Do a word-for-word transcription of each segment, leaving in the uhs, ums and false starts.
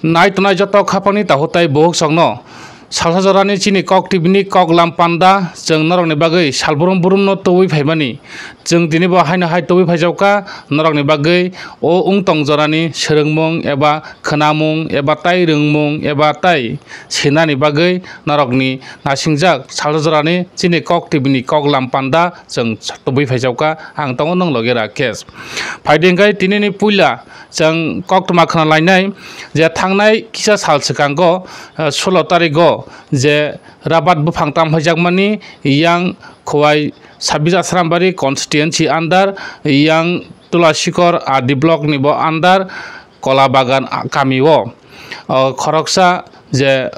Nai tongnai joto khapangni takhuk tai bukhuk songno salsa jorani chini Kok T V ni kok lam panda chwng norokni bagwi salbrum brumno tubui phaimani. Chwng tini bo haino hai tubui phaijakkha norokni bagwi o wng tong jorani swrwngmung eba khwnamung eba tai rwngmung eba tai sinani bagwi norokni nasingjak salsa jorani chini Kok T V ni kok lam panda chwng tubui phaijakkha. Ang tongo nwng loge Rakesh. Phaidi hwnkhe tinini puila chwng koktwma khna lainai je thangnai kisa sal swkango, eh, sulo tarigo je rabat buphang tam phaijakmani yang Khowai sabis Asrambari constituency under yang Tulasikor R D block ni bo under Kola Bagan, ah, kami o, oh, khoroksa je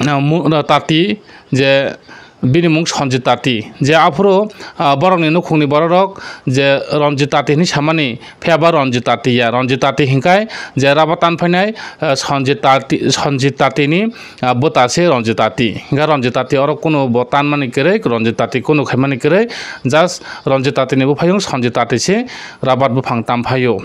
ah, mu-, ah, tati je bini mung Sanjit Tati, je aphuru, ah, borokni nukhungni bororok je Ranjit Tati hinwi samani, phiya ba Ranjit Tati ya, Ranjit Tati hinkhai je raba tan phainai, ah, Sanjit Tati, Sanjit Tati ni, ah, bwta se Ranjit Tati, hinkhe Ranjit Tati oro kunu bo tanmani kwrwi, Ranjit Tati kunu khaimani kwrwi, just Ranjit Tati ni buphayung Sanjit Tati se rabat buphang tam phaio.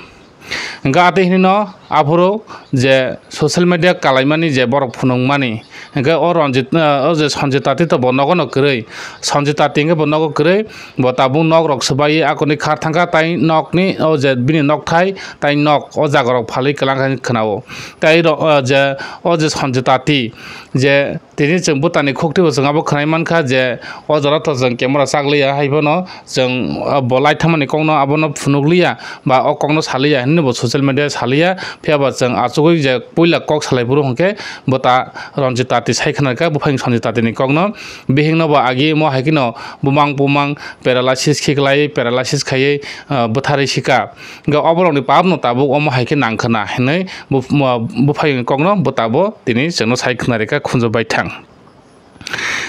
Hingke atwi hinino aphuru je social media kalaimani je borok phunukmani, hingke o Ranjit, o je Sanjit Tati to bo nogo no kwrwi, Sanjit Tati hingke bo nogo kwrwi, bo tabuk nok rok swbaiwi akorni kha thangkha, tai nokni o je bini nokthai tai nok o jaga rok phalwi kwlangkha hinwi khwnao. Tai ro-, o je, o je Sanjit Tati je Tini chwng bwtani khukti bo chwng abo khwnai mankha je o jora to chwng camera chakliya, hai phano chwng, ah, bo lai thangmani kokno abono phunukliya ba o kokno saliya hinwi bo social media saliya. Phiya ba chwng achugwi je puila kok salai phuru hwnkhe bwta Ranjit Tati sai khna rwkha, buphang Sanjit Tati ni kokno. Bihikno bo agi omo hai kheno bumang bumang paralysis khiklai, paralysis khaiwi, ah, bwtharwi sika. Hingke oborokni papno tabuk omo hai khe nang khna hinwi buph-, mo-, buphayungni kokno bwtabo tini chwngno sai khna rwkha khunju baithang.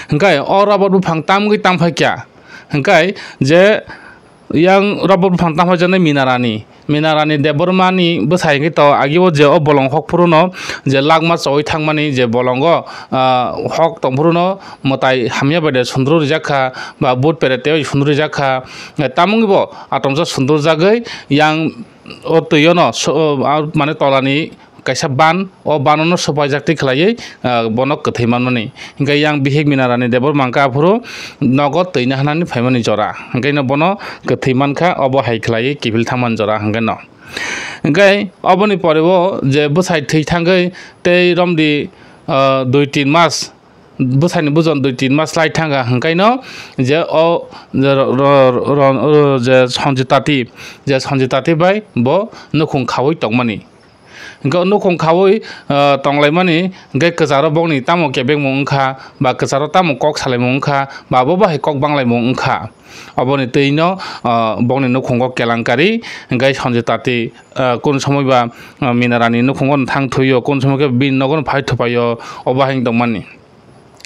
Hingke o rubber buphang tamgwi tangphaikha, hingke je yang rubber buphang tangphaijaknai Minarani, Minarani Debbarmani bwsai hingke to agio je o bolong hok phuruno je lakma chowui thangmani je bolongo, ah, hok tong phuruno mwtai hamya bai de sundru rijak kha ba but pere tei sundru rijak kha, tamungbo atomsa sundurjagwi yang o twi o no so-, o, a, mane tolani kaisa ban, o banono sopaijak twi khlaiwi, ah, bono kwthwi manmani. Hingkhe yang bihik Minarani Debbarma hingkhe aphuru nogo twi naharnani phaimani jora. Hingkhe no bono kwthwi mankha, obo hai khlaiwi kiphil thangmani jora hingkhe no. Hingkhe oboni pore o je bwsai thwi thangwi tei romdi, ah, dui tin mas bwsaini bujon dui tin mas lai thangkha hingkaino je o je ro-, ro-, ro-, ro-, je Sanjit Tati, je Sanjit Tati bai bo nukhung khaui tongmani. Hingke o nukhung khaui, ah, tonglaimani hingke kwcharo bokni tamo kebengmung wngkha, ba kwcharo tamo kok salaimung wngkha, ba bo bahai kok banglaimung wngkha. Oboni twino, ah, bokni nukhungo kelankari hingke Sanjit Tati, ah, kun somoi ba, ah, Minarani nukhungo thang thuio, kun somoi khe bini nogo phai thupaio, obo hai wng tongmani.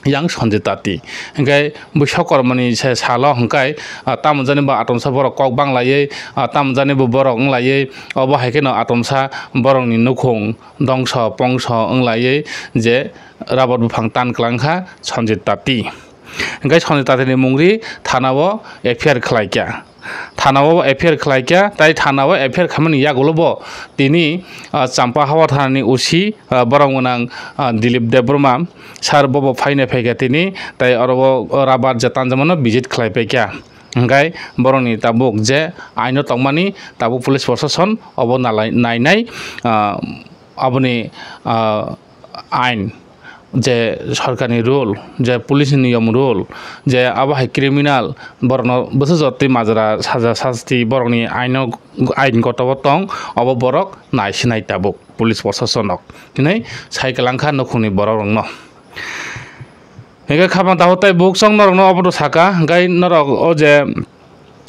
Yang Sanjit Tati. Hingke bui sokormani se salo hingkai, ah, tamo jani bo atomsa borok kok banglaiwi, ah, tamo jani bo borok wnglaiwi, obo hai kheno atomsa borokni nukhung dongso pongso wnglaiwi je rabar buphang tan kwlangkha Sanjit Tati. Hingke Sanjit Tati ni mungri thana o F I R khlaikha. Thana o F I R khlaikha, tai thana o F I R khamani yagulo bo tini, ah, Champa Hawa thanani O C, ah, borok gwnang, ah, Dilip Debbarma sir bobo phaina phaikha tini, tai oro o rabar je tanjamano visit khlai paikha. Hingkai borokni tabuk je aino tongmani tabuk police proshashan obo nalai-, nainai, ah, aboni, ah, ain, je sorkarni rule, je police ni niyom rule, je abo hai criminal, borokno bwsajak twi majra saja sasti borokni aino, ain goto o tong, obo borok naisinai tabuk police proshashanrok hinwi sai kwlangkha nukhungni borokrokno. Hingke khapang takhuk tai bukhuk chwng norokno obono saka, hingke norok o je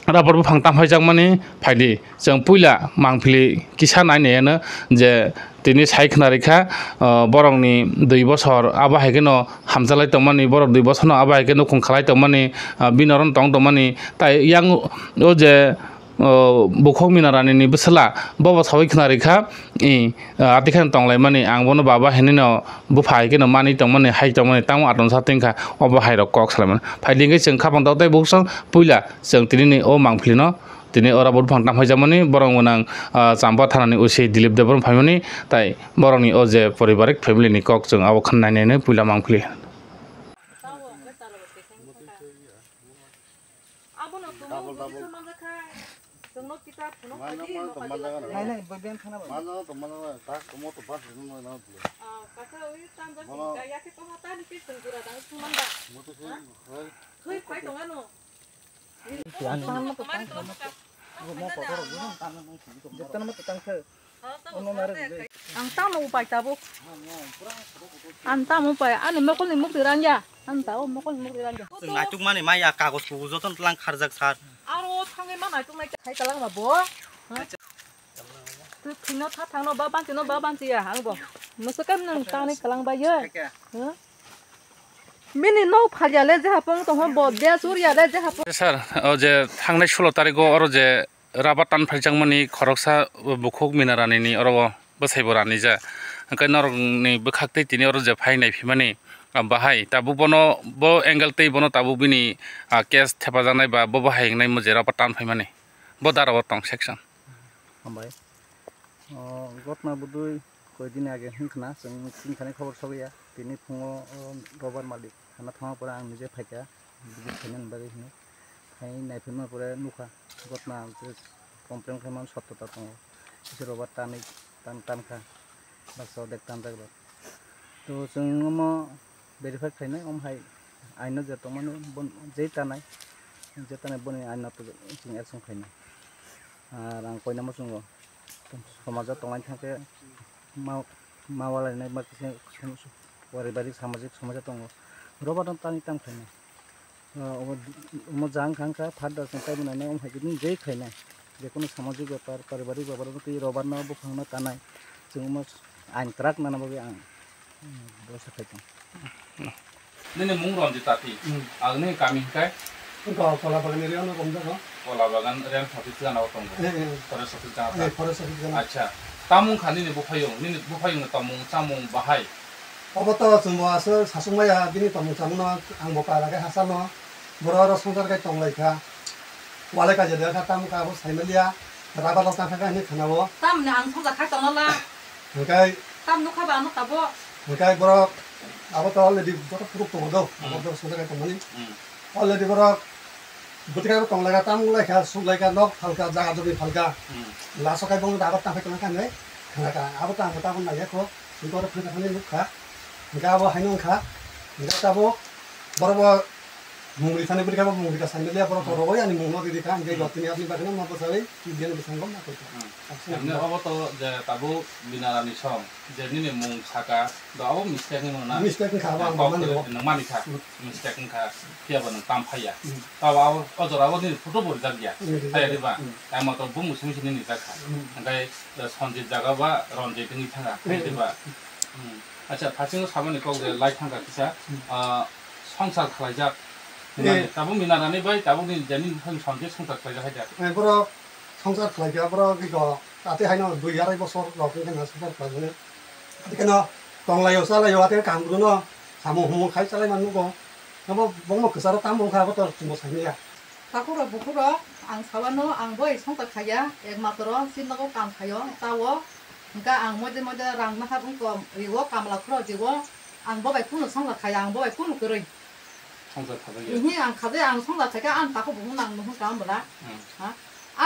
rabar buphang tamphaijakmani phaidi. Chwng puila mangpili kisa nainaiya no je tini sai khna rikha, ah, borokni dui bosor abo hai kheno hamjalai tongmani, borok dui bosorno abo hai khe nukhung khalai tongmani, ah, bini oro tong tongmani. Tai yang o je, ah, bukhuk Minarani ni bwsala bobo saui khna rikha, i, ah, atikheno tonglaimani, ang bono baba hinwi no bupha hai kheno manwi tongmani, hai tongmani, tamo atomsa tingkha, obo hai rok kok salaimani. Phaidi hingke chwng khapang takhuk tai bukhuk chwng puila chwng tinini o mangpili no Tini oro bo buphang tang phaijakmani borok gwnang, ah, Champa thanani O C Dilip Debbarma phaimani, tai borokni o je paribarik family ni kok chwng abo khna nai nai puila mangpili. Abono chwngno buji khe manjakha. Chwngno kita phunuk phaidi, no phaidi. Nai, nai, bo ben khana ba. Ah, kaka wi tanja singka, yakhe koha tani ke chwng gura dang chwng manda. Ha? Thwi phai tong ano. Ang tamo upai tabuk. Ang tamo upai, ani mokolni mukti rangya. Ang tamo mokolni mukti rangya. Chwng naitukmani maya kagoj kugo jotono tlang kharjak sar. Aro thangwi ma naituknai khai kalang ma bo. Twi thwino tha thangno ba banchino ba banchiya ang bo. Mwswkhe nwng tangni kalang bai ye. Bini nok phalya le je hapung tongho bo de surya le je hapung. Sir, o je thangnai sulo tariko oro je rubber tan phaijakmani khoroksa bukhuk Mina Rani ni oro bwsai bo ranija. Hwnkhe norokni bwkhak tei tini oro je phai naiphimani, ah, bahai tabuk bono bo angle tei bono tabuk bini, ah, case thepajaknai ba bo bahai wngnai mo je rubber tan phaimani. Bo dara o tong section. Hambai. O, gotna budui koi din age hwnkhna, chwng chini thani khobor sogwi ya. Tini phungo, o, rubber malik hana thangma pore ang nije phaikha, visit khainani bagwi hwnwi. Khai naiphaima pore nukha, gotna je complain khaimani sottota tongo. Kisa rubber tanwi tan, tankha, baksa odek tanjak rok. To chwng omo verify khainai, omo hai aino je tongmani, bon-, je tanai, je tanai boni aino to chwng action khainai. Ar ang koinama chwngo, somajo tonglaini thangkhe ma, ma walainai ba kisa paribarik samajik somajo tongo. Rubber no tani tam khainai. Ah, omo, omo jang kha wngkha, father chwng taibo nainai, omo hai khe jai khainai. Jekunu samajik bepar, paribarik bepar, omo twi rubber no buphang no tanai. Chwng omo ain kwrak nana bagwi ang, hmm, bosa khai tong. Nini mung Ranjit Tati. Hmm. Ang nini kami hingkai? Wngkha Kola Bagan area no romjago. Kola Bagan area no sati chwla no tongo. Eh, eh. Forest office jang Eh, ta. Forest office jang. Acha. Tamung kha nini buphayung, nini buphayung ni tamung, chamung bahai. Obo to chwngbo aswk sasuk maya bini tongmung chamungno, ang bo para khe hachal no, borok oro swngchar khe tong lai kha, walai kaijak kha, tamo khe abo sai man liya, rubber rok tang kha khe hinwi khna o. Tamni ang swngchar khai tongla la. Hwnkhe tam nukha ba ano tabuk. Hwnkhe borok abo to already borok phuruk tongo do, Hmm. Borok swngchar khai tongmani. Hmm. Already borok bwtwi khe tong lai kha, tamo lai kha, suk lai kha, nok phal kha, jaga jogwi phal kha. Hmm. Last o khe bo rubber tang khai tong kha hinwi khna kha, abo to ang bo tabuk nai ya kho. Hwnkhe oro phai thangni nukha. Hwnkhe abo haino wngkha. Hwnkhe abo borok bo mungri thani bwrwi kha, bo mungri kha sangliya, borok Hmm. rogwi ani mungno riri kha. Hwnkhe Hmm. bo tini aboni bagwino ma bwchawi T V ni bwskango ma koi kha. Hmm. Absini Emni wngkha. Obo to je tabuk Mina Rani song, je nini mung saka, do abo mistake ni mano na? Mistake wngkha, abo ang Kok mani o. Nang mani kha, Hmm. mistake wngkha, phiya bo nang tam phaiya. Hmm. Tabo abo o jora o nini photo bo rijak ya. Hmm, rijak ya. Phaiya diba? Hmm. Tamo to bumung simi simi nini jak kha. Hmm. Hwnkhe Sanjit jaga ba Ranjit wngwi thangkha, Hmm. diba? Hmm. Acha, phasingo samani kok je lai thangkha kisa, Hmm. ah, songsar khlaijak. Eh. Tabuk Mina Rani bai tabuk ni jani buphang Sanjit songsar khlaijak hai da. Eh, borok songsar khlaikha, borok iko ate haino dui arai bosor rok wngkha na songsar khlaijak. Ate keno tonglaio, chalaio, ate kaham rwno samung humung khai chalai man nugo. Abo bongmo kwcharo tamo wngkha, abo to chwngbo saimanya. Takhuk rok, bukhuk rok, ang sawano, ang bo songsar khaiya, ekmatro chini nogo kam khaio, tao hwnkhe ang moide moide rang nahar wngkha, rio kamla khoro rio, ang bo bai kunu songsar khaiya, ang bo bai kunu kwrwi. Songsar khajak ya. Ihi ang khajak, ang songsar khaikha, ang takhuk bukhuk nang nuhung kam bwla. Hmm. Ha?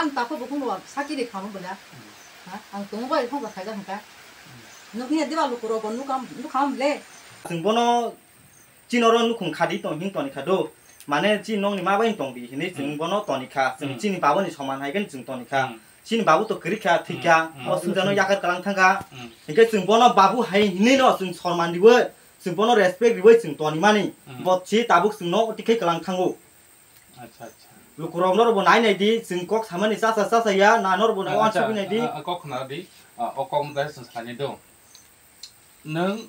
Ang takhuk bukhuk no sakiri khamu bwla. Hmm. Ha? Ang tongo bai songsar khaijak hwnkha. Hmm. Nukni diba lukurok bo nukam, nukam le. Chwng bono Chini oro nukhung khadi tong hing toni kha do. Mane chini nokni ma bai tong di hinwi chwng Hmm. bono toni kha. Chwng Hmm. chini babani soman hai khe chwng toni kha. Hmm. Chini babu to kwrwi kha, thwi Hmm. kha. Hmm. O sumjano yakar kalang thang kha. Hmm. Hinkhe chwng bono babu hai hinwi no chwng sorman riwi, chwng bono respect riwi chwng toni mani. Hmm. Bo chi tabuk chwng no tikhai kalang thango. Acha, acha. Lukurok no bo nai nai di, chwng kok samani cha cha cha cha ya, na nor bo no Ah, acha, ansugwi nai di. Ah, ah, kok khna di. Ah, o kok mtai chwng salai nai do. Nwng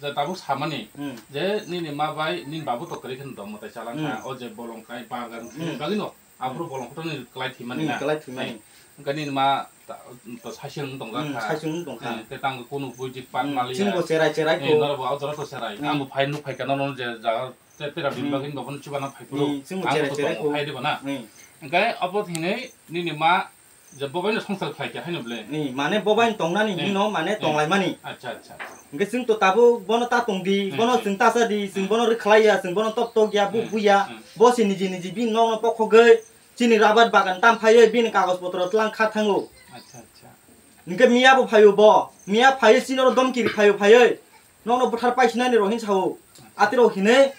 je tabuk samani Hmm. je nini ma bai nini babu to kwrwi kheno dom mwtai chalang kha, Hmm. o je bolong kai bagan Hmm. bagwi no aphuru bolong kotor ni kwlai thwimani Hmm, na. Kwlai thwimani. Hwnkhe nini ma ta-, to saichung tong Hmm, kha. Saichung tong kha. Eh, te tang kunu buji pat Hmm, maliya. Chwngbo cherai cherai Eh, ko. Norok bo o jora to cherai. Hmm. Ang bo phai nuk phai kha nono je jaga Te pera Hmm. bimba gini bapano chubana phai phuru. Hmm, chwngbo Ang cherai to cherai tongo, ko. Phai diba na? Hmm. Hingke obo hinwi nini ma je bobaino songsar khlai kha haino ble. Ni, mane bobaino tongnani Hmm. hino mane Hmm. tonglaimani. Acha, acha, acha. Hingke chwng to tabuk bono ta tong di, Hmm, bono hmm. chwng ta cha di, chwng Hmm. bono rwkhlai ya, chwng bono tok tok ya, buk Hmm, bui ya. hmm. Bo se niji niji bini nokno pokhogwi chini rabar bagan tam phaiwi bini kagoj potro tlang kha thango. Acha, acha. Hingke miya bo phaio bo, miya phaiwi chini oro domkiri phaio phaiwi. Nokno bwthar paisinani rok hin sao. Atirok hinwi,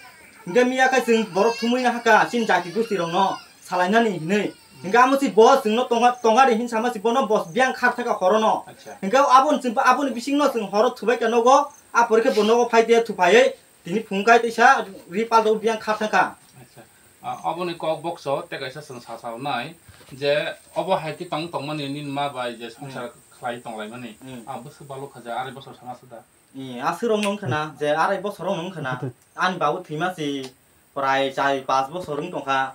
hingke miya khe chwng borok thumwi haka chini jati gusti rokno salainani hinwi. Hingke amo si bo chwngno tonga, tonga de hin sama si bono bo biyang khar thaka horono. Acha. Hingke aboni chwng, aboni bisingno chwng horo thubai khe nogo, a pore khe bo nogo phai de thuphaiwi tini phung kai teisa ri pal do biyang khar thaka. Acha. Ah, oboni kok bokso tei kaisa chwng sa sa nai je obo hai khe tong tongmani nini ma bai je songsar Hmm. khlai tonglaimani. Hmm. Ah, bwswk balo kha je arai bosor sama suda. Ni, aswk rok no wngkha na, je arai bosor rok no wngkha na. Ani babu thwima si prai char pas bosor wng tongkha.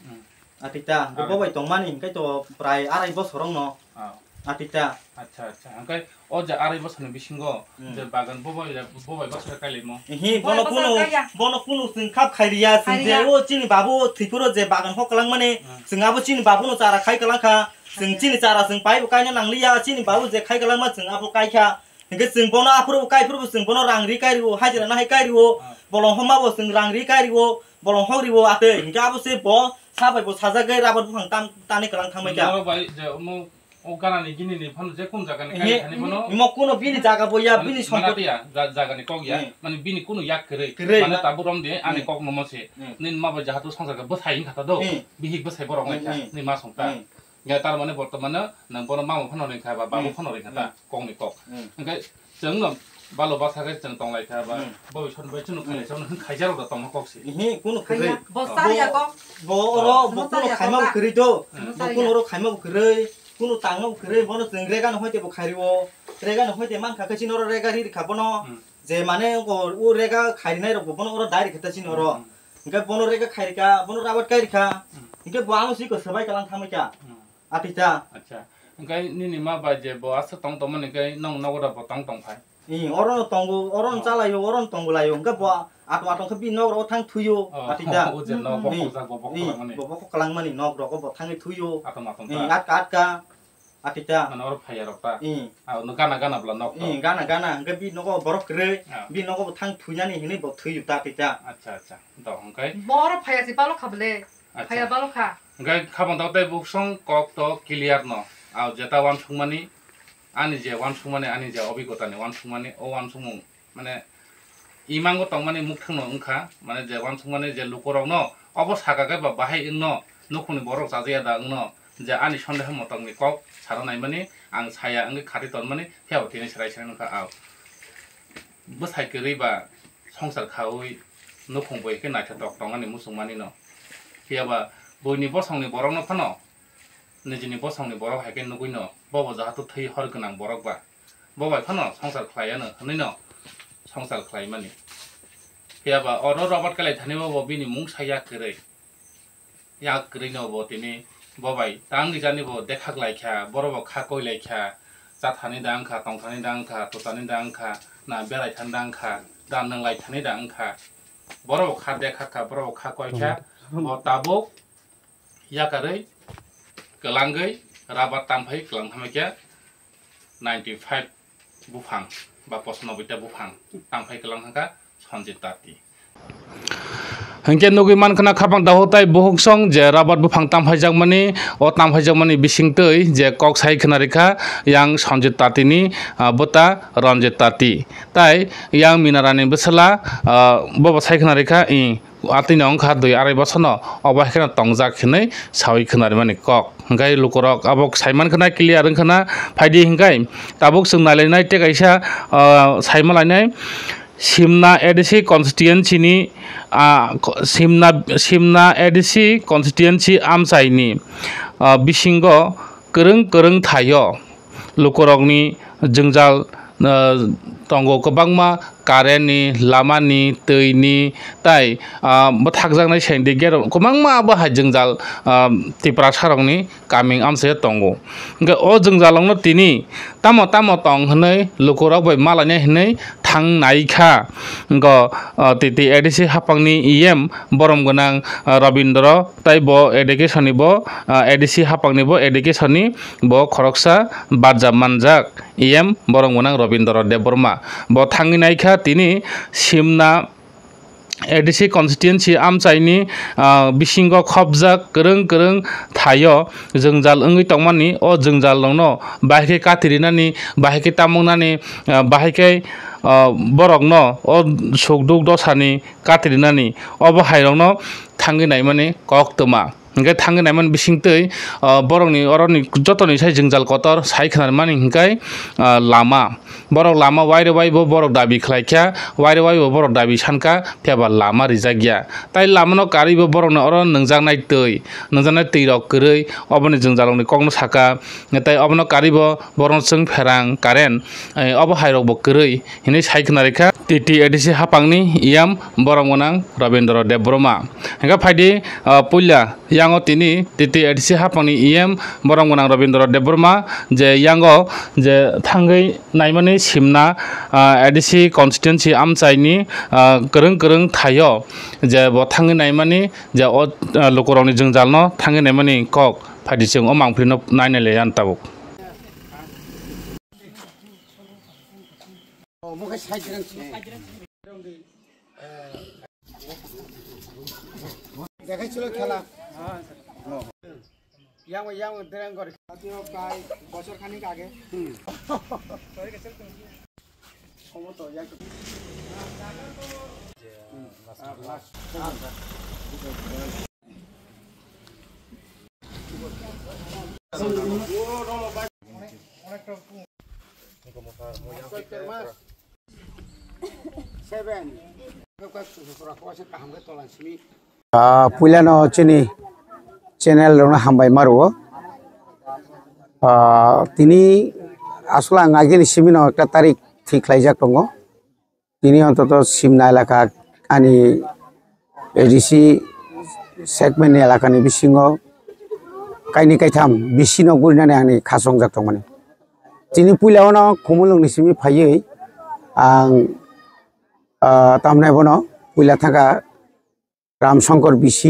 Hmm. Atita, Arai. bo bai tongmani hingke to prai arai bosor rok no. Ah. Atita. Acha, acha. Hingke o je arai bosor ni bisingo Hmm. je bagan bo bai, bo bai bosor kailaimo. Hi, Bo bono bai kuno, bosor kaiya. bono kuno chwng khap khairiya, chwng je Khairiya. o chini babu thwipuro je bagan hok kwlangmani, Hmm. chwng abo chini babu no chara khai kwlangkha. Chwng Khairiya. chini chara chwng pai bo kaina nangliya, chini babu je khai kwlangma chwng abo kaikha. Hingke chwng bono aphuru bo kaiphuru bo chwng bono rang ri kai rio, hajira nahai kai rio, Ah. bolong homa bo chwng rang ri kai rio, bolong hok rio atwi. Hingke abo se bo sa bai bo sajagwi rabar buphang tam tani kwlang thangbai kha. Norok bai je omo o gana ni gini ni phano je kun jaga ni Ehe. kai thani phano Imo kuno bini jaga bo ya, Mane bini mana sompot. tiya, ja-, jaga ni kok ya, Hmm. mane bini kuno yak kwrwi. Kwrwi, Mane ma- tabuk rom de ani Hmm. kok no mo se. Hmm. Nini ma bai jahatu songsar khe bwsai wngkha ta do, Hmm. bihik bwsai borok Hmm, wngkha, hmm. nini ma song ta. Hmm. Ya, tar mane bortomano nang bono mama phano ringkha ba babu Hmm. phano ringkha ta Hmm. kokni kok. Hmm. Hingke chwngno balo basa khe chwng tonglaikha ba Hmm. bo bison bai chwngno Hmm. khailai chwngno hwn khaijarok da tongma kok se. Ihi, kunu Khaiya. kwrwi. Bo Oh. sariya kok. Bo oro, Oh. bo Bo kunu sariya khaima kok. kwrwi do. Hmm. Bo Sariya. kunu oro khaima kwrwi, kunu tangma kwrwi, bono chwng rega no hoite bo khairiwo. Rega no hoite mankha khe chini oro rega ri rikha bono. Hmm. Je mane o, o rega khairinai rok bo bono oro direct khe ta chini oro. Hmm. Hingke bono rega khairika, bono rabat kairika. Hmm. Hingke bo ano si ko sabai kalang thamai kha. Hmm. Atita. Acha. Hingke nini ma bai je bo aswk tong tongmani hingke nong nogo da bo tong tong phai. Ih, oro no tongo, oro no Oh. chalaio, oro no tonglaio. Hingke bo ato ato khe bini nok rogo thang thuio. Oh, Atita. o je nok Ih, bokojak bo ih, bokolangmani. Bo bokolangmani nok rogo bo thangwi thuio. Atom atom Ih, ta. atka atka. Atita. Mane oro phaiya rok ta. Ih. Ah, no gana gana bwla nok to. Ih, gana gana. Hingke bini nogo borok kwrwi. Ah. Bini nogo bo thang thuinani hinwi bo thuio ta atita. Acha, acha. To, hingke? Bo oro phaiya si balo kha bwle. Acha. Phaiya balo kha. Hingke khabang tao tei buksong kok to clear no. Ah, jeta wansukmani, ani je wansukmani, ani je obigota ni wansukmani, o wansukmung mane imango tongmani mukthang no wngkha, mane je wansukmani je lukorok no obo saka khe ba bahai wngno nukhungni borok chajakya da wngno je ani sondeho motokni kok sana naimani ang saya wngwi khati tonmani phiya bo tini serai serai nukha. Ao bwsai kwrwi ba songsar khaui nukhung bo khe naithotok tongani muchungmani no, phiya ba buini bosongni borok no phano nijini bosongni borok hai khe nugui no bobo jahato thwi hor gwnang borok ba. Bo bai phano songsar khlai ano hwnwi no songsar khlai mani. Phiya ba oro Robert Kelai thani bo, bo bini mungsa yak kwrwi. Yak kwrwi no bo tini bo bai tang rijani bo dekhak lai kha, boro bo kha koi lai kha. Cha thani da wng kha, tong thani da wng kha, to thani da wng kha, na berai thani da wng kha, da nang lai thani da wng kha. Boro bo kha dekhak kha, boro bo kha koi kha. Bo tabuk yakarwi kwlangwi rabar tamphai kwlang thamai khe ninety five buphang ba pochanobboi ta buphang tamphai kwlang thangkha Sanjit Tati. Hinkhe nugwi mankha na khabang daho tai buhuk song je rabar buphang tamphaijakmani, o tamphaijakmani bisingtwi je kok sai khna rikha yang Sanjit Tati ni, ah, bwta Ranjit Tati tai yang Minarani bwsala, ah, bobo sai khna rikha i. Atwino wngkha dui arai bosano obo hai kheno tongjak hinwi sawi khwnarimani kok. Hwnkhe lukurok abo saimankha na clear wngkha na phaidi hwnkhe tabuk chwng nailainai tei kaisa, ah, saimalainai Simna A D C constituency ni, ah, ko-, Simna, Simna A D C constituency amchaini, ah, bisingo kwrwng kwrwng thaio. Lukurokni jwngjal, ah, tongo kwbangma, current ni, lama ni, twi ni, tai, ah, bwthakjaknai side gate rok kwbangma abo hai jwngjal, ah, Tiprasa rokni kaming amchaio tongo. Hwnkhe o jwngjal rokno tini tamo tamo tong hwnwi lukurok bai malainai hwnwi thang nai kha, go, ah, T T A D C hapangni E M borom gwnang, ah, Robindra, tai bo education ni bo, ah, A D C hapangni bo education ni bo khoroksa barjak manjak E M borom gwnang Robindra Debbarma. Bo thangwi nai kha tini Simna A D C constituency amchaini, ah, bisingo khopjak kwrwng kwrwng thaio jwngjal wngwi tongmani. O jwngjal rokno bahai khe katirinani, bahai khe tamoknani, ah, bahai khe, ah, borokno o sukduk dosani katirinani, obo hai rokno thangwi naimani kok twma. Hingke thangwi naimani bisingtwi, ah, borokni oroni jotoni sai jwngjal kotor sai khwnarmani hingke, ah, lama. Borok lama waire wai bo borok dabi khlai kha, waire wai bo borok dabi san kha, phiya ba lama rijak ya. Tai lama no karwi bo borok no oro nwngjak nai twi, nwngjak nai twi rok kwrwi, oboni jwngjal rok ni kok no saka, tai obono karwi bo borok no chwng pherang current, eh, obo hai rok bo kwrwi hinwi sai khna rikha T T A D C hapang ni E M borom gwnang Robindra Debbarma. Hingke phaidi, ah, puila yango tini T T A D C hapang ni E M borom gwnang Robindra Debbarma je yango je thangwi naimani Simna, ah, A D C constituency amchaini, ah, kwrwng kwrwng thaio je bo thangwi naimani je o, ah, lukurokni jwngjal no thangwi naimani kok phaidi chwng o mangpili no nainai le yan tabuk. দেখাইছিল খেলা। Young young দেরাং করে। প্রায় বছর খানিক আগে। সম্ভবত young. Ah, puilano chini channel rokno hambai ma rwo. Ah, tini aswk ang agini simino ekta tarik thik khlaijak tongo. Tini ontoto Simna elaka ani A D C segment ni elaka ni bisingo kaini kaitham bisi no gurinani ani kha chongjak tongmani. Tini puila ono Khumulwng ni simi phaiwi ang, ah, tamni bono puila thangkha Ramshankar B C,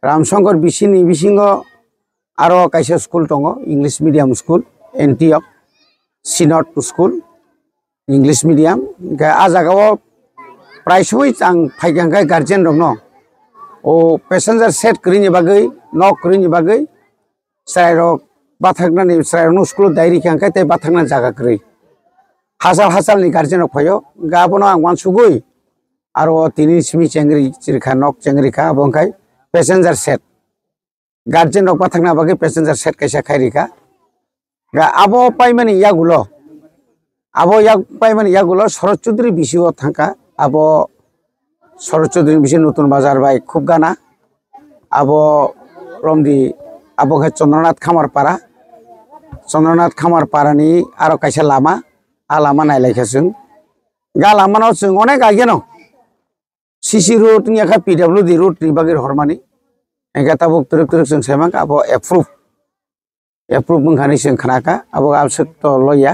Ramshankar B C ni bisingo aro kaisa school tongo, English medium school, Antioch Synod School, English medium. Hingke ah jaga o prai soi ang phaikha hingke guardian rokno o passenger shed kwrwini bagwi, nok kwrwini bagwi chwrairok bathaknani, chwrairokno school o dai rikha hingke tei bathaknani jaga kwrwi. Hachal hachal ni guardian rok phaio, hingke abono ang uansugwi aro tini simi chengri chirikha, nok chengri kha, abo wngkha passenger shed. Guardian rok bathakna bagwi passenger shed kaisa khai rikha. Ga abo paimani yagulo, abo yak paimani yagulo Shorod Chaudhary B C o thangkha. Abo Shorod Chaudhary B C Nutun Bazar bai khub gana. Abo romdi, abo khe Chandranath Khamar para. Chandranath Khamar para ni aro kaisa lama, a lama nailaikha chwng. Ga lama no chwng onek ageno C C road wngya kha P W D road ni bagwi rohormani. Hingke tabuk twrwk twrwk chwng saimankha abo approve. Approve wngkha hinwi chwng khnakha. Abo abswk to loya.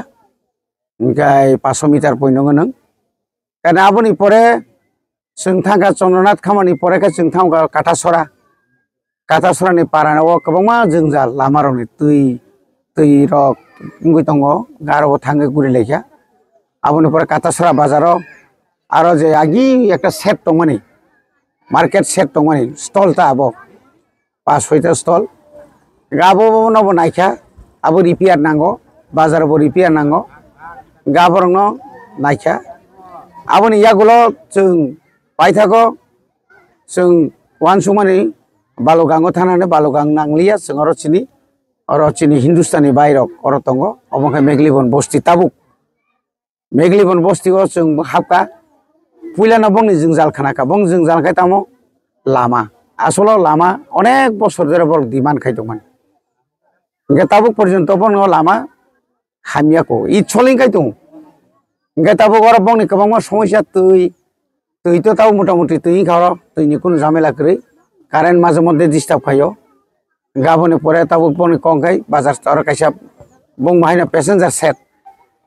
Hingke paso meter poino gwnang. Kana aboni pore chwng thangkha Chandranath Khamar ni pore khe chwng thangkha Katasora. Katasora ni para o kwbangma jwngjal lama rok ni twi, twi rok wngwi tongo, garo bo thangwi guri laikha. Aboni pore Katasora bazar o aro je agi ekta shed tongmani, market shed tongmani, stall ta abo, pas soita stall. Ga abo bo no bo naikha, abo repair nango, bazar bo repair nango, ga borok no naikha. Aboni yagulo chwng paithago, chwng uansukmani Balugango thanani, Balugang nangliya, chwng oro chini, oro chini Hindustani bairok oro tongo, obo khe Meglibon bosti tabuk. Meglibon bosti o chwng hapkha, puilano bongni jwngjal khnakha, bong jwngjal khe tamo lama. Asolo lama onek bosor jora borok demand khai tongmani. Hingke tabuk porjonto bono lama hamya ko, i soling khai tongo. Hingke tabuk oro bongni kwbangma somosya twi, twi to tabuk motamuti twi wngkha oro, twini kunu jamela kwrwi, current maje moddhe disturb khaio. Hingke aboni pore tabuk boni kok khe bazar oro kaisa bung bahai no passenger shed.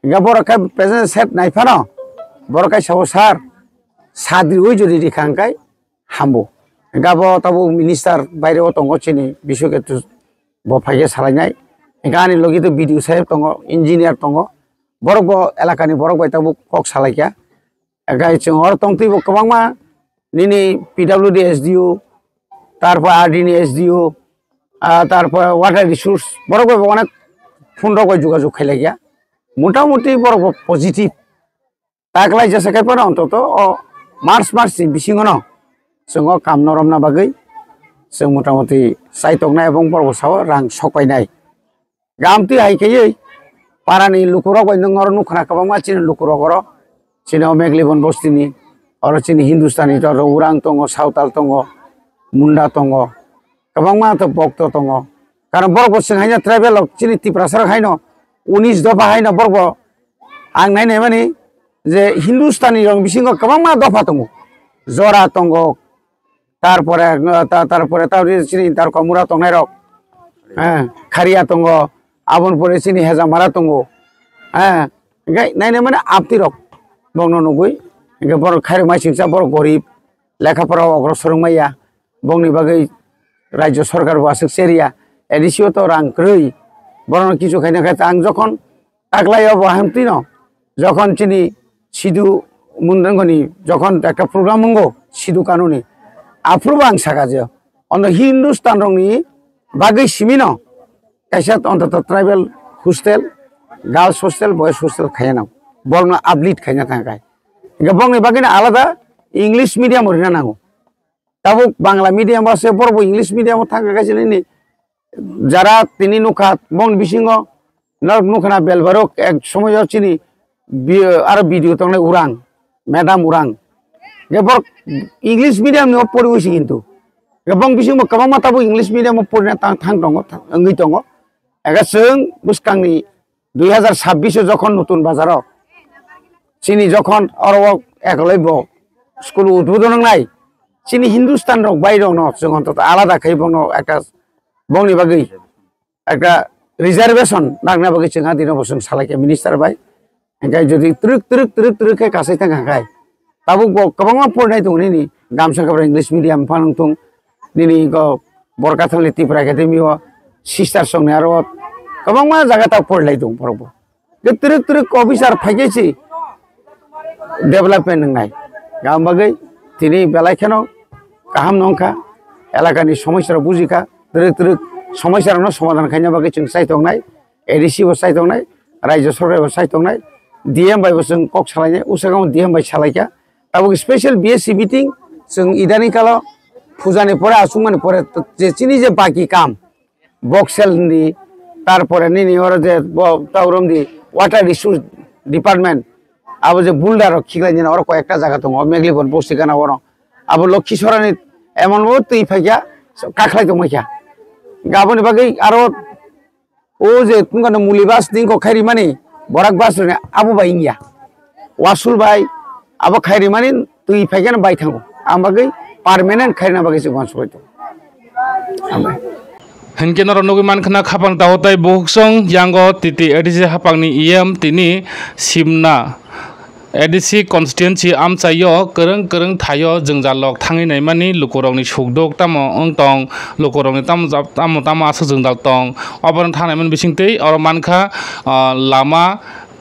Hingke borok khe passenger shed nai phano Borok kaisa o sir, sadri oi jodi rikha hwnkhe hambo. Hwnkhe abo tabuk minister baire o tongo chini Biswaketu bo phaikhe salainai. Hwnkhe ani logi to B D O saheb tongo, engineer tongo. Borok bo elakani borok bai tabuk kok salaikha. Hwnkhe chwng oro tongtwi bo kwbangma nini P W D S D O, tarpor R D ni S D O, ah, tarpor water resource, borok bai bo onek phone rok bai jogajog khailaikha. Motamuti borok bo positive. Taklai jesa khai phano ontoto o March, March ni bisingo no chwng o kam no romna bagwi chwng motamuti chaitoknai ebong borok bo sao rang sokpainai. Gamtwi hai khaiwi parani lukurok bai nwng oro nukha na kwbangma chini lukurok oro. Chini o Meglibon bostini, oro chini Hindustani, oro Urang tongo, Sawtal tongo, Munda tongo, kwbangma to bokto tongo. Karon borok bo chwng haino tribal rok chini Tiprasa rok haino unis dopha haino borok bo ang nai nai mani je Hindustani rok bisingo kwbangma dopha tongo. Jora tongo, tarpore, ta-, tarpore ta chini Tarkomura tongnai rok, eh, Kharia tongo, aboni pore chini Hejamara tongo, eh, hingke naina mani apti rok bongno nugui, hingke borok khairok mai singsa borok gorib, lekha pora o ogrosor wngmaya, bongni bagwi rajyo sorkar bo aswk cherya, A D C o to rang kwrwi, borokno kichu khaina khe ang jokhon taklai o bo hamtwi no, jokhon chini sidu mundangoni jokhon ekta program wngo sidu kanuni, aphuru bo ang saka je ono Hindustan rokni bagwi simi no kaisa ontoto tribal hostel, girls hostel, boys hostel khaiya nang, borokno uplift khaina thangkha. Hingke bongni bagwi no alada English medium o rina nango. Tabuk Bangla medium o se borok bo English medium o thangkha kaisa nini jara tini nukha bongni bisingo norok nukha na belbarok ek somoyo chini bi-, aro video tongnai Urang, madam Urang. Hingke borok English medium ni o poriwi se kintu. Hingke bong bisingo kwbangma tabuk English medium o porina tang thang tongo, wngwi tongo. Ega chwng bwskangni dui hazar sabbish o jokhon Nutun Bazar o chini jokhon oro o ekoloi bo school udbodon wngnai, chini Hindustan rok bai rok no chwng ontoto alada khai bono ekta bongni bagwi ekta reservation nangna bagwi chwng adino bo chwng salaikha minister bai. Hingke jodi twrwk, twrwk, twrwk, twrwk khe kasai thang kha khai, tabuk bo kwbangma porinai tongo nini, gamsa kwbra English medium phano wng thung, nini go Borkathali Tripura Academy o, sisters rokni aro kwbangma jaga ta porilai tongo borok bo. Twrwk, twrwk officer phaikhe se development wngnai. Gam bagwi tini belai kheno kaham no wngkha, elakani somosya rok bujikha, twrwk, twrwk somosya rokno somadhan khaina bagwi chwng chai tongnai. A D C bo chai tongnai, Rajya Sarkar bo chai tongnai, D M bai bo chwng kok salainai, usakamo D M bai salaikha. Tabuk special B S C meeting, chwng idani kalo pujani pore, achukmani pore, je chini je baki kam, box sel ni, tarpore nini oro je bo taurom di, water resource department, abo je boulder rok khiklai nini oro koi ekta jaga tongo, Meglibon bosti gana oro. Abo Lokhi Sorani emon bo twi phaikha, kakhlai tongmai kha. Aboni bagwi aro o je tungkano muli bus ni kok khairi mani, borak bus rwni abo bai wngya. Wasul bai abo khairi mani twi phaikhe no bai thango. Ang bagwi permanent khairina bagwi se uansuk bai tongo. Hambai. Hinkhe norok nugwi mankha na khapang tao tai bukhukchong yango T T A D C hapangni E M tini simna A D C constituency amchaio kwrwng kwrwng thaio jwngjallok thangwi naimani lukurokni sukduk tamo wng tong, lukurokni tamo jab-, tamo tamo aswk jwngjal tong, oborok thangnaimani bisingtwi oro mankha, ah, lama,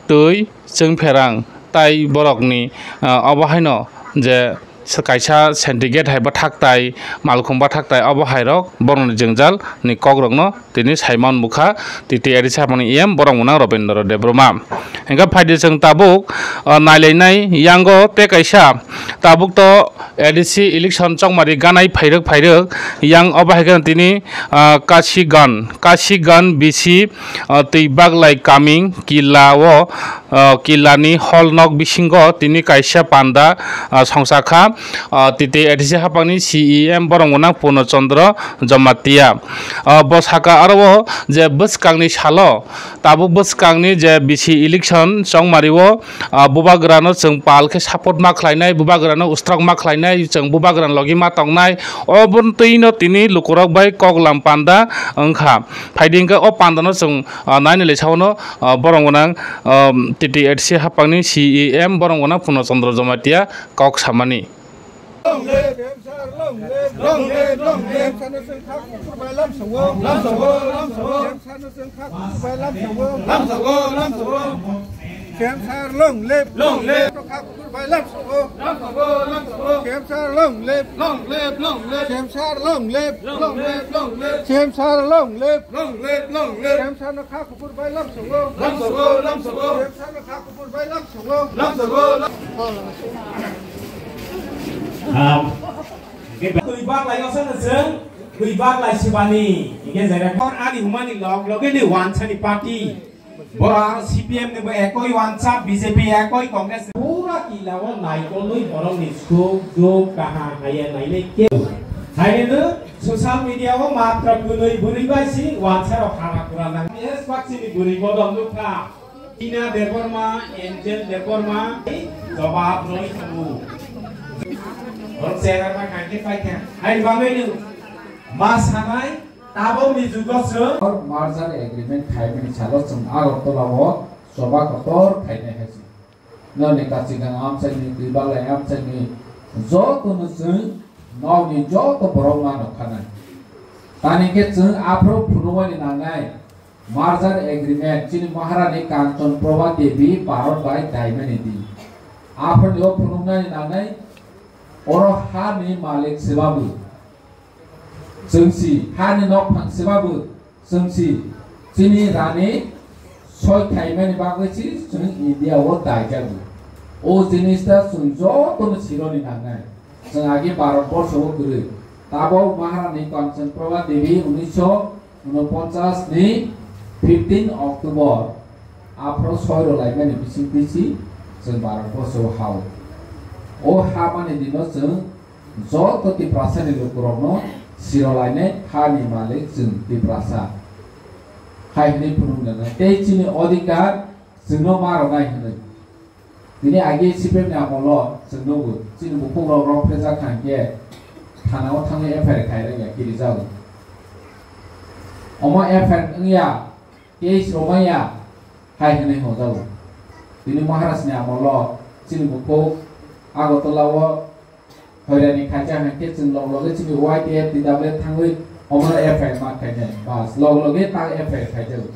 twi, chwngpherang tai borokni, ah, obo haino je kaisa syndicate hai bwthak tai, malkhung bwthak tai, obo hairok borokni jwngjal ni kokrokno tini saiman bukha T T A D C hapmani E M borok mwnang Robindra Debbarma. Hingkhe phaidi chwng tabuk, ah, nailainai yango tei kaisa tabuk to A D C election chongmari ganai phairwk phairwk yang obo hai kheno tini, ah, Kasigan, Kasigan B C, ah, twi baglai kaming killa o, ah, killa ni hall nok bisingo tini kaisa panda, ah, songsa kha, ah, T T A D C hapangni C E M borok mwnang Purno Chandra Jamatia. Ah, bo saka aro o je bwskangni salo tabuk bwskangni je B C election chongmari o, ah, bubagrano chwng pal khe support ma khlainai, Bubagrano ustrok ma khlainai, chwng bubagrani logi ma tongnai, obo twi no tini lukurok bai koklam panda wngkha. Phaidi hwnkhe o panda no chwng, ah, nainwi lai saono, ah, borom gwnang, ah, T T H C hapangni C E M borom gwnang Purno Chandra Jamatia kok samani. Long live, long live, long live. Lamsongo, lamsongo, lamsongo. Lamsongo, lamsongo. Lamsongo, lamsongo. Kemsar long live. Long live. Kha kukur bai lamsongo. Lamsongo, lamsongo. Kemsar long live. Long live, long live. Kemsar long live. Long live, long live. Kemsar long live. Long live, long live. Kemsar no kha kukur bai lamsongo. Lamsongo, lamsongo. Kemsar no kha kukur bai lamsongo. Lamsongo, lam- Twi bak lai osa na chwng, twi bak lai sibani. Hingke jera kor ani humani log loge ni wansani party. Bora C P M ni bo ekoi wansa, B J P ekoi, Congress. Pura kila o naikolwi borok ni suk, duk, kaha, haya, nainai ke. Haino social media o matra kunui buri bai si wansa rok hara kura nang. Yes, paksi ni buri bodol nukha. Tina Debbarma, Angel Debbarma, jawab roi thango. Borok chera ma kangke paikha. Hai bagwi nwng ma sanai, tabok ni jugo chwng. Merger agreement khaimani salo chwng Agartala o choba kotor khainai hai se. Noni kachigang amchaini, twibalai amchaini, joto no chwng nokni joto borok ma nukhanai. Tani khe chwng aphuru phunukmani nangnai. Merger agreement chini Maharani Kanchan Prabha Devi Bharat bai daimani di. Aphurni o phunuknani nangnai oro ha ni malik sebabu. Chwngsi ha ni nokphang sebabu chwngsi chini rani soi khaimani bagwi si chwng India o daijago. O jinis ta chwng jotono sironi nangnai. Chwng agi Bharat borsho o kwrwi. Tabok Maharani Kanchan Prabha Devi unisho unoponchas ni fifteen October aphro soi rwlaimani bisingtwi si chwng Bharat borsho o hao. O ha mani dino chwng joto Tiprasa ni lukurokno siro lainai ha ni malik chwng Tiprasa. Hai hwnwi phunuknai tei chini odhikar chwngno ma rwnai hwnwi. Tini agi C P M ni amolo chwng nugo, chini bukhuk rok rok phejak kha hwnkhe thana o thangwi F I R khai rwngya, kirijago. Omo F I R wngya, case romaya hai hwnwi hwnjago. Tini Maharaj ni amolo chini bukhuk Agartala o hoirani khaijak hwnkhe chwng log loge chini Y T F T W thangwi omono F I R ma khainai. Bas, log loge ta F I R khaijago.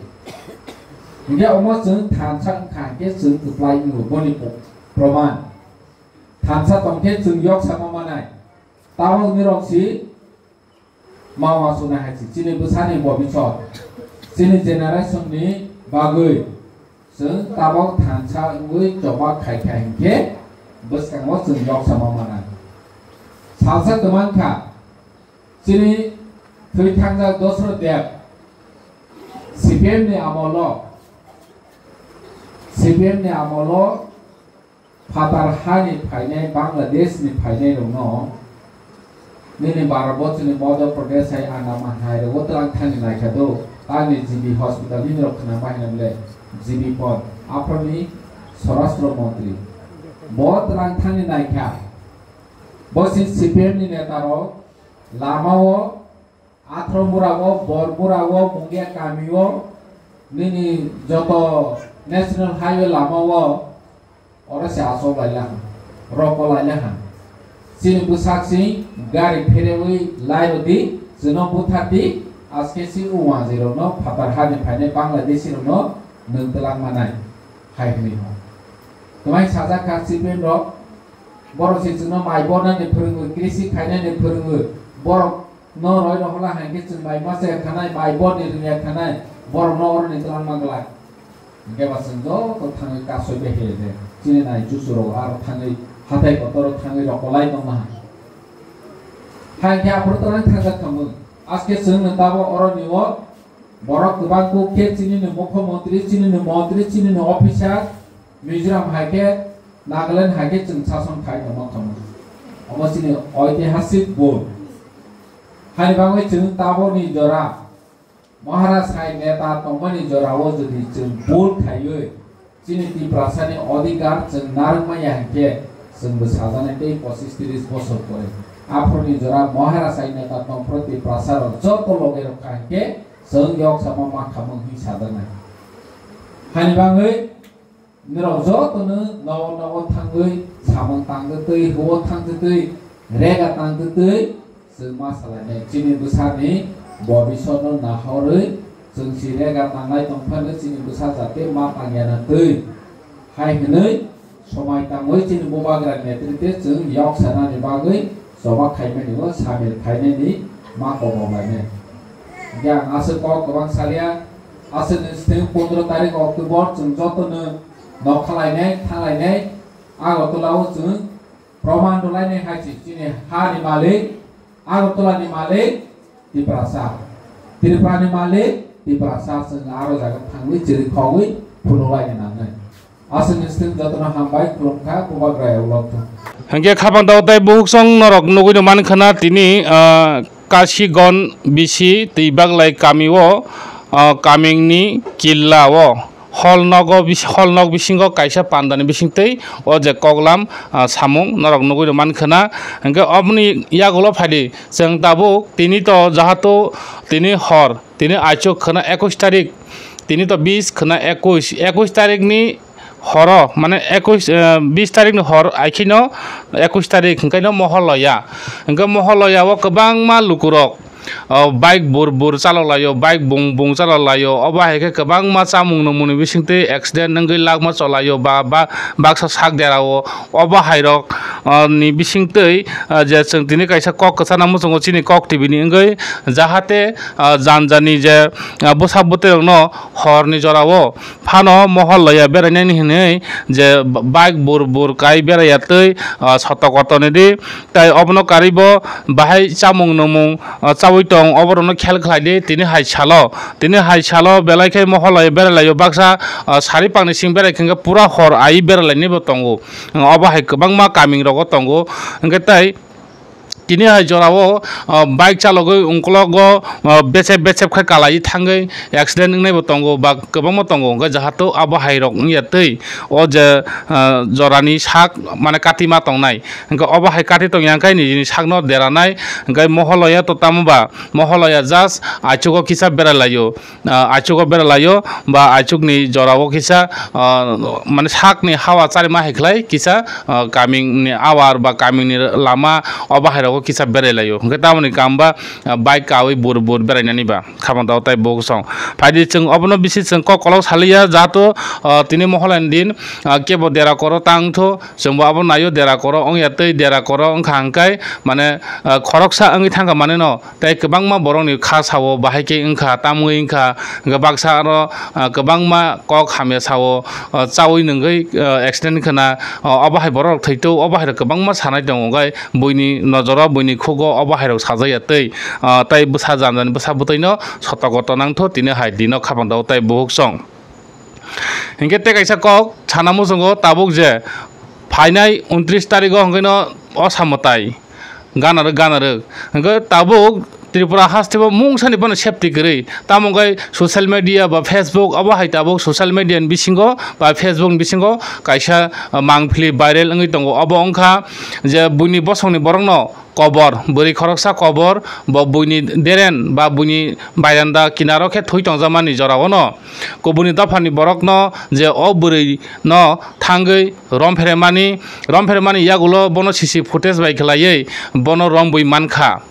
Hingke omo chwng thansa wngkha hingke chwng kwplai wngo boni po-, proman. Thansa tongkhe chwng yok sama manai. Tabok nirok si ma uansuknai hai se chini bwsani bobisor. Chini generation ni bagwi chwng tabok thansa wngwi choba khai kha hingkhe bwskango chwng yok sama manai. Salsa kwmang kha. Chini thwi thangjak Dosrot Deb C P M ni amolo, C P M ni amolo phatar hani phainai, Bangladesh ni phainai rokno nini Bharat bochoni Madhya Pradesh hai Andaman hai rogo twlang thani naikha do, tangni G B hospital nini rok khna ma hina bole G B pon, aphorni Swarashtra Montri. Bo twlang thani naikha. Bo si C P M ni neta rok lama o, Athro mura o, Bor mura o, Mungia kami o, nini joto National Highway lama o, oro se asok lai laha, roko lai laha. Chini bwsak si gari pherewi lai rodi, chwno buthardi, aske si uwanjwi rokno phatar hani phainai Bangladeshi rokno nwng twlang manai, hai hwnwi ho. Twmai sajak kha C P M rok, borok se chwngno mai bornani phwrwngwi, krisi khainani phwrwngwi, borok no roi rohola hai khe chwng mai masa ya khanai, mai borni rwngya khanai, borok no oroni twlang ma glak. Hingke ba chwng joto thangwi kasoi behe de, chini nai chuchu rok aro thangwi hatai kotor o thangwi rok kolai tongma hai. Hai khe aphuru twlang thangjak thangwi. Aske chwng no tabo oroni o borok kwbang kuk khe chini ni mukhyamantri, chini ni montri, chini ni officer, Mizoram hai khe Nagaland hai khe chwng sason khai tongma khamu. Omo chini oitihasik bul. Hani bagwi chwng taboni jora Maharaj hai neta tongmani jorao jodi chwng bul khaiwi chini Tiprasani odhikar chwng narwk manya hinkhe Chwngbo sajaknai tei pochis tris bosor pore. Aphuruni jora Maharaj Ainata tongphuru Tiprasa rok joto loge rok kha hinkhe chwng yok sama ma khamung hi sajaknai. Hani bagwi norok jotono nogo nogo thangwi samung tangtwtwi, huo thangtwtwi, rega tangtwtwi, chwng ma salainai chini bwsani bobisotno nahorwi chwng si rega tanglai tongphano chini bwsa jate ma tangyana twi. Hai hwnwi somai tangwi chini bubagra netrite chwng yok sanani bagwi choba khaimani o samil khainani ma kobo lainai. Hinkhe ang aswk kok kwbang salia, aswkni swtwng pondro tarik October chwng jotono nok khalainai, thanglainai, Agartala o chwng proman rwlainai hai se chini hani malik, Agartala ni malik Tiprasa, Tripura ni malik Tiprasa, chwng aro jaga thangwi chiri khogwi phunukhlaina nangnai. Aswkni swtwng jotono hambai khulumkha, bubagra ulo thung. Hinkhe khapang tao tei buhuksong norok nugwi rwmani khwna tini, ah, Kasigon bisi twi baglai kami o, ah, kamingni killa o hol nogo bis-, hol nok bisingo kaisa pandani bisingtwi o je koklam, ah, samung norok nugwi rwmani khwna. Hinkhe oboni yagulo phaidi chwng tabuk tini to jahato tini hor, tini aichuk khwna ekush tarik, tini to bis khwna ekush, ekush tarikni horo, mane ekush, eh, bis tarikni hor, aikhino ekush tarik hwnkhe no Moholoya. Hwnkhe Moholoya o kwbangma lukurok, oh, bike bur bur chalok laio, bike bung bung chalok laio. Obo hai khe kwbangma chamung nungmungni bisingtwi accident wngwi lakma cholaio ba, ba baksa sak derao. Obo hairok, oh, ni bisingtwi, ah, je chwng tini kaisa kok kwchana muchungo chini kok T V ni wngwi, jahate, ah, jan jani je, ah, bwsa bwtwi rokno horni jorao phano Moholoya berainani hinwi je b-, bike bur bur kai beraiya twi, ah, soto koto ni di. Tai obono karwi bo bahai chamung nungmung, ah, chaui tong, oborokno khel khlai di. Tini hai salo, tini hai salo belai khe Moholoya berai laio baksa, ah, sari pangni sing berai khe pura hor ai berai lainai bo tongo. Obo hai kwbangma kaming rogo tongo. Hwnkhe tai tini hai jorao, ah, bike chalogwi ungkologo, ah, bechep bechep khe kalai thangwi accident wngnai bo tongo ba kwbangma tongo, hwnkhe jahato abo hai rok wngya twi o je, ah, jorani sak mane kati ma tongnai, hwnkhe obo hai kati tongya hwnkhe nijini sakno deranai, hwnkhe Moholoya to tamo ba Moholoya just aichugo kisa berai laio. Ah, aichugo berai laio ba aichukni jorao kisa, ah, mane sakni hawa charima hai khlai kisa, ah, kamingni awar ba kamingni lama obo hai rogo kisa berai laio. Hwnkhe tamoni kam ba, ah, bike kaui bur bur berainani ba khamantao tai buhuksong. Phaidi chwng obono bisi chwng kok kolok saliya jahato, ah, tini Moholoyani din, ah, kebo dera koro tangtho. Chwngbo abo naio dera koro wngya tei dera koro wngkha hwnkhe mane, ah, khoroksa wngwi thangkha mane no tei kwbangma borokni kha sao bahai khe wngkha tamwi wngkha hwnkhe baksa aro, ah, kwbangma kok hamya sao, ah, chaui nungwi, ah, accident khwna, ah, obo hai borok rok thwito obo hai rok kwbangma sanai tongo hwnkhe buini nojoro buini khugo obo hai rok sajakya tei, ah, tei bwsa janjani bwsa bwtwi no sotoko tonangtho tini hai dino khapang tei buhuksong. Hinkhe tei kaisa kok sana muchungo tabuk je phainai untris tarigo hwnkhe no osa mwtai ganarwk ganarwk hwnkhe tabuk Tripura hasteo mungsani bono safety kwrwi tamo wngkhe social media ba Facebook abo hai tabuk social media ni bisingo ba Facebook ni bisingo kaisa, ah, mangpili viral wngwi tongo obo wngkha je buini bosongni borokno kobor, bwrwi khoroksa kobor, bo buini deren ba buini bairanda kinaro khe thwi tongjakmani jorao no kubuni dophani borokno je o bwrwi no thangwi romphre mani, romphre mani yagulo bono C C footage bai khlaiwi bono romwi mankha,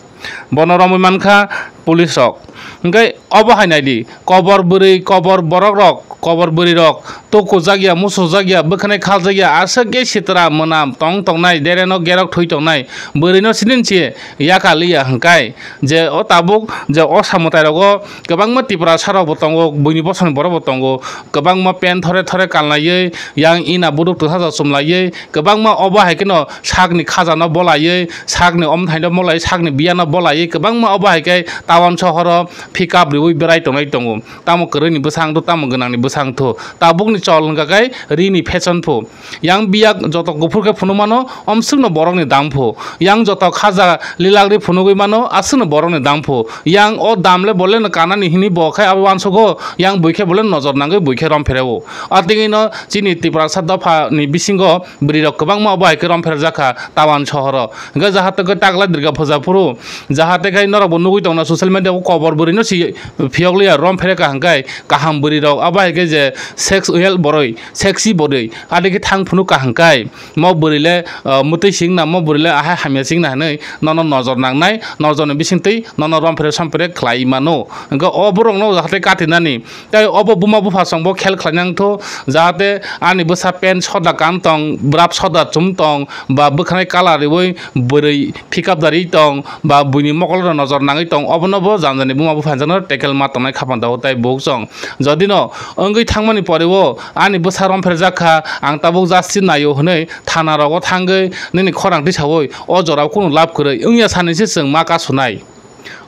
bono romwi mankha police rok. Hwnkhe obo hai naidi, kobor bwrwi, kobor borok rok, kobor bwrwi rok tukujakya, musujakya, bwkhanai khaljakya, aswk khe sitra mwnam tong tongnai, dereno gerok thwi tongnai, bwrwino sinin se yaka liya hwnkhe je o tabuk je o samwtai rogo kwbangma Tiprasa rokbo tongo, buini bosongni borokbo tongo, kwbangma pant thore thore kanlaiwi yang ina buduk twthajak chumlaiwi kwbangma obo hai kheno sakni khajano bolaiwi, sakni omthaino bolai, sakni biyano bolaiwi kwbangma obo hai khe town sohoro pick up riwi berai tongnai tongo. Tamo kwrwini bwsang tho, tamo gwnangni bwsang tho. Tabukni chol hwnkha khe rini fashion pho. Yang biyak joto kuphur khe phunukmano, omswkno borokni dam pho. Yang joto khaja lilagri phunugwi mano, aswkno borokni dam pho. Yang o dam le bole no kanani hini bo khe abo uansugo, yang bui khe bole nojor nangwi bui khe rom phereo. A tingwi no chini Tiprasa dopha ni bisingo bwrwi rok kwbangma obo hai khe rom pherjak kha Tawan sohoro. Hwnkhe jahate khe takla Durga puja phuru, jahate khe norok bo nugwi tongna social media o kobor bwrwi no si phiyok liya rom phere kha hwnkhe kaham bwrwi rok abo hai khe je sex well boroi, sexy boroi, ade khe thang phunuk kha hwnkhe mo bwrwi le, ah, mwtwi sing na, mo bwrwi le ahai hamya sing na hinwi nono nojor nangnai, nojor ni bisingtwi nono rom phere som phere khlai mano. Hwnkhe o borok no jahate katinani Tei obo buma bupha songbo khel khlainang tho, jahate ani bwsa pant soda kan tong, bwrap soda chum tong, ba bwkhanai colour riwi bwrwi pick up dari tong, ba buini mokol rok nojor nangwi tong, obono bo jani jani buma bupha jano tackle ma tongnai khapang dago tai buk chong. Jodi no wngwi thangmani pore o ani bwsa rom pherjak kha, ang tabuk justice naio hwnwi thana rogo thangwi nini khorang tisawi o jorao kunu lab kwrwi wngya sani se chwng ma kasunai.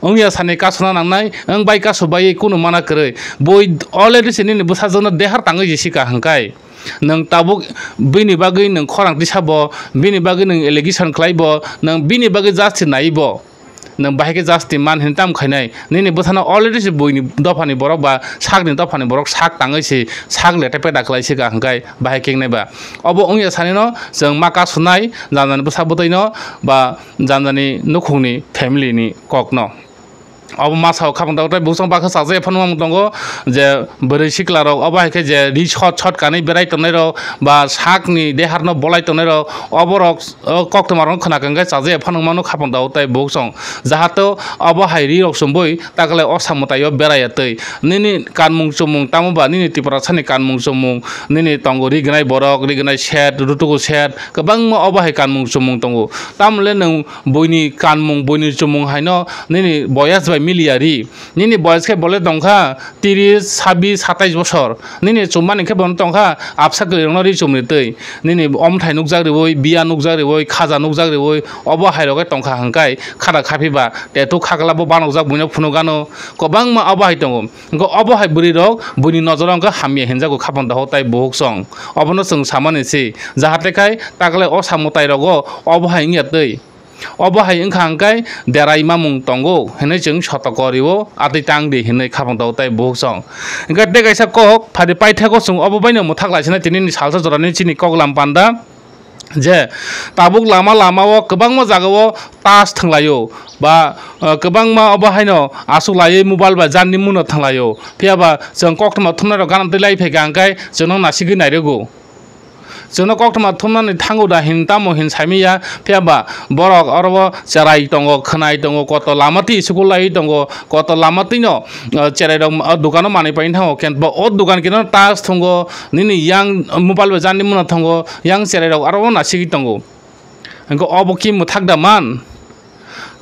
Wngya sani kasuna nangnai, wng bai kasu bai kunu mana kwrwi. Bui already se nini bwsajwkno dehar tangwi jisika hwnkhe. Nwng tabuk bini bagwi nwng khorang tisa bo, bini bagwi nwng allegation khlai bo, nwng bini bagwi justice nai bo. Nwng bahai khe justice man hini tamo khainai? Nini bwsano already se buini dophani borok ba sakni dophani borok sak tangwi se sak lete peda khlai sika hwnkhe bahai khe wngnai ba. Obo wngya sanino chwng ma kasunai, jani jani bwsa bwtwino ba jani jani nukhungni family ni kokno. Obo masa o khapang tabuk tei bwswk bakha chajak phano wng tongo je bwrwi sikla rok obo hai khe je ri shot shot kanwi berai tongnai rok ba sakni deharno bolai tongnai rok oborok o koktwma rok khna khe chajak phano mano khapang tabuk tei bwswk jahato obo hai ri rok chumui takle o samwtai o berai ya twi nini kanmung chumung tamo ba nini Tiprasa ni kanmung chumung nini tongo rignai borok rignai set rutuku set kwbangma obo hai kanmung chumung tongo tamole nwng buini kanmung, buini chumung haino nini boyas bai miliya ri. Nini boyas khe bole tongkha tris, sabis, satais bosor. Nini chummani khe bono tongkha apsa kwrwirokno ri chumri twi. Nini omthai nukjak riwi, biya nukjak riwi, khaja nukjak riwi, obo hai rok khe tongkha hwnkhe khada khaphi ba tattoo khakla bo banokjak buino phunukgano. Kwbangma obo hai tongo. Hwnkhe obo hai bwrwi rok buini nojoro hwnkhe hamya hinjago khapang dohor tai buhuk song. Obono chwng samani se. Jahate khai takle o samwtai rogo obo hai wngya twi. Obo hai wngkha hwnkhe derai mamung tongo hinwi chwng sotoko rio, atwi tang di hinwi khapang tongo tai buhuk song. Hwnkhe tei kaisa kok phari paithakgo chwng obo baino mwthak lai sinai tini ni salsa jorani chini koklam panda je tabuk lama lama o kwbangma jaga o tas thwnglaio ba, eh, kwbangma obo haino aswk laiwi mobile bai jani mungno thwnglaio. Phiya ba chwng koktwma thumnai rok gana twi lai phaikha hwnkhe chwngno nasigwi nairogo. Chwngno koktwma thumnani thango da hin tamo hin saimanya, phiya ba borok oro o cherai tongo, khwnai tongo, koto lama twi school lai tongo, koto lama twino, uh, cherai rok, uh, dukano manwi pai thango, khe bo o dukan kino tas thwngo, nini yang mobile bai jani muna thwngo, yang cherai rok aro o nasigwi tongo. Hwnkhe obo ki mwthak da man?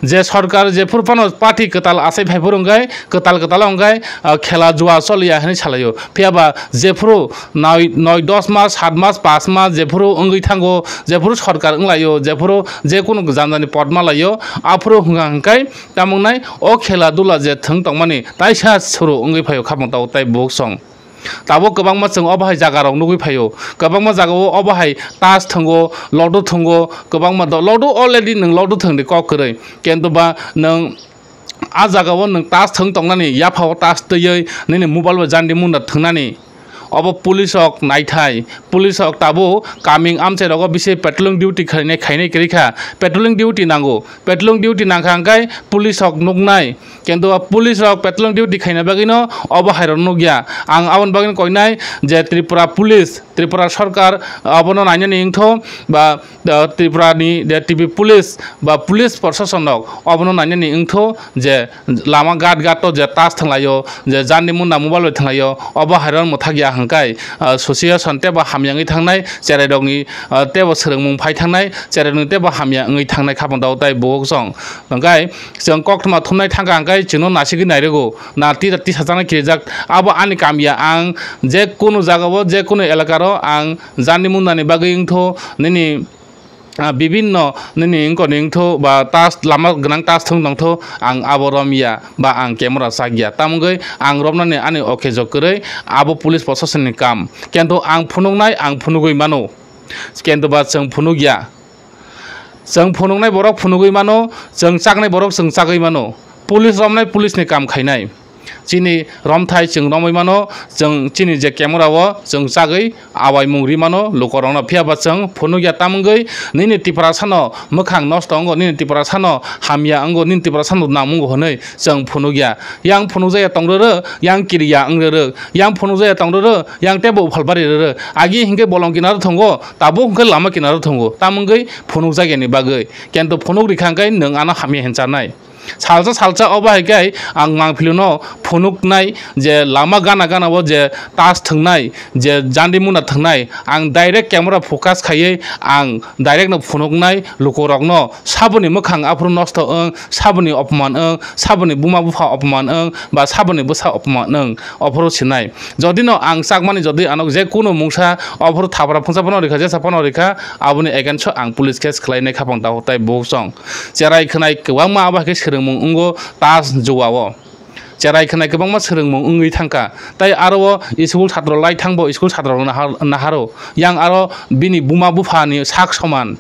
Je sorkar jephuru phano party kwtal achai phai phuru hwnkhe kwtal kwtal hwnkhe, ah, khela jua choliya hinwi salaio. Phiya ba jephuru noi, noi dos mas, sat mas, panch mas jephuru wngwi thango, jephuru sorkar wnglaio, jephuru je kunu jani jani pod malaio, aphuru hwnkha hwnkhe tamo wngnai o khela dula je thwng tongmani taisa suru wngwi phaio khapang tabuk tai buhuk song. Tabuk kwbangma chwng obo hai jaga rok nugwi phaio, kwbangma jaga o obo hai tas thwngo, lodu thwngo, kwbangma do-, lodu already nwng lodu thwng di kok kwrwi, kintu ba nwng a jaga o nwng tas thwng tongnani, yapha o tas twiwi nini mobile bai jandi munda thwngnani, obo police rok naithai, police rok tabuk kaming amchai rogo bisi patrolling duty khainai, khainai kwrwi kha, patrolling duty nango. Patrolling duty nangkha hwnkhe police rok nuknai, kintu o police rok patrolling duty khaina bagwino obo hai rok nukya. Ang aboni bagwino koinai je Tripura police, Tripura sorkar obono nainani wngtho ba, uh, Tripura ni je T P police ba police proshasonrok obono nainani wngtho je lama gat gat o je tas thwnglaio, je jandi munda mobile bai thwnglaio, obo hai rok mwthakya hwnkhe, uh, association teibo hamya wngwi thangnai, cherai rokni, uh, teibo swrwngmung phai thangnai, cherai rokni teibo hamya wngwi thangnai khapang tabuk tai buhuk song. Hwnkhe chwng koktwma thumnai thangkha hwnkhe chwngno nasigwi nairogo, na tisa, tisajaknai kirijak. Abo ani kamya, ang je kunu jagao, je kunu elakaro ang jandi mundani bagwi wngtho nini ah, bibinno nini wngkoni wngthu ba tas lama gwnang tas thung tongthu, ang abo romya ba ang camera chakya. Tamogwi ang romnani ani okhejo kwrwi abo police prosasonni kam. Kintu ang phunuknai, ang phunugwi mano. Kintu ba chwng phunukya. Chwng phunuknai borok phunugwi mano, chwng chaknai borok chwng chagwi mano. Police romnai, police ni kam khainai. Chini romthai chwng romwi mano, chwng chini je camera o chwng chagwi awaimung ri mano lukorokno. Phiya ba chwng phunukya tamungwi nini Tiprasano mwkhang nosto wngo, nini Tiprasano hamya wngo, nini Tiprasano nang wngo hwnwi chwng phunukya. Yang phunukjakya tong rwrw, yang kiriya wng rwrw, yang phunukjakya tong rwrw, yang teibo uphal bari rwrw. Agi hinkhe bolong kinaro thwngo, tabuk hinkhe lama kinaro thwngo. Tamungwi phunukjakyani bagwi. Kintu phunuk rikha hinkhe nwng ano hamya hincharnai. Salsa salsa obo hai khe ang mangphiluno phunuknai je lama gana gana o je tas thwngnai, je jandi muna thwngnai, ang direct camera focus khaiwi ang direct no phunuknai lukurokno saboni mwkhang aphuru nosto wng, saboni opman wng, saboni buma bupha opman wng, ba saboni bwsa opman wng, ophuru sinai. Jodi no ang chakmani jodi ano je kunu mungsa ophuru thapra phungsa phano rikha, jesa phano rikha, aboni against o ang police case khlainai khapang tabuk tai buksong. Cherai khwnai kwbangma abo hai khe swrwngmung wngo tas jua o. Cherai khwnai kwbangma swrwngmung wngwi thangkha. Tai aro o school satro lai thangbo school satro nahar-, naharo. Yang aro bini buma buphani sak soman.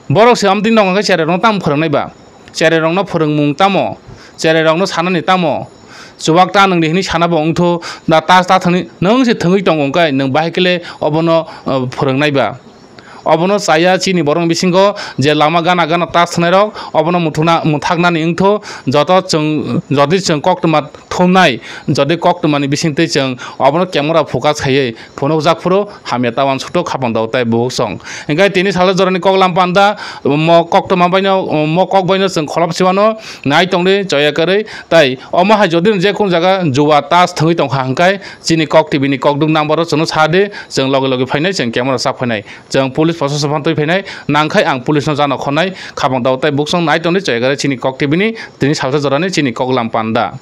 Borok se amtwini nokha khe cherai rokno tamo phwrwngnai ba? Cherai rokno phwrwngmung tamo? Cherai rokno sanani tamo? Chuwak ta nwngdi hwnwi sana bo wngthu, da tas ta thangni nwng se thwngwi tongo hwnkhe nwng bahai khe le obono, uh, phwrwngnai ba? Obono chaya chini borokni bisingo je lama gana gana tas thwngnai rok obono muthuna-, muthaknani wngthu joto chwng jodi chwng koktwma thumnai, jodi koktwmani bisingtwi chwng obono camera focus khaiwi phunukjak phuru hamya ta uansukthok khapang dao tai bubuksong. Hinkhe tini salsa jorani koklam panda mo koktwma baino, mo kok baino chwng kholop siwano nai tongdi choya kwrwi tai omo hai jodi je kunu jaga jua tas thwngwi tongkha hinkhe chini Kok T V ni kokduk number o chwngno sa di, chwng loge loge phainai, chwng camera chak phainai, chwng police prosasok phano twi phainai, nangkhai ang police no jano khornai, khapang dao tai buksong nai tongdi choya kwrwi chini Kok T V ni tini salsa jorani chini koklam panda.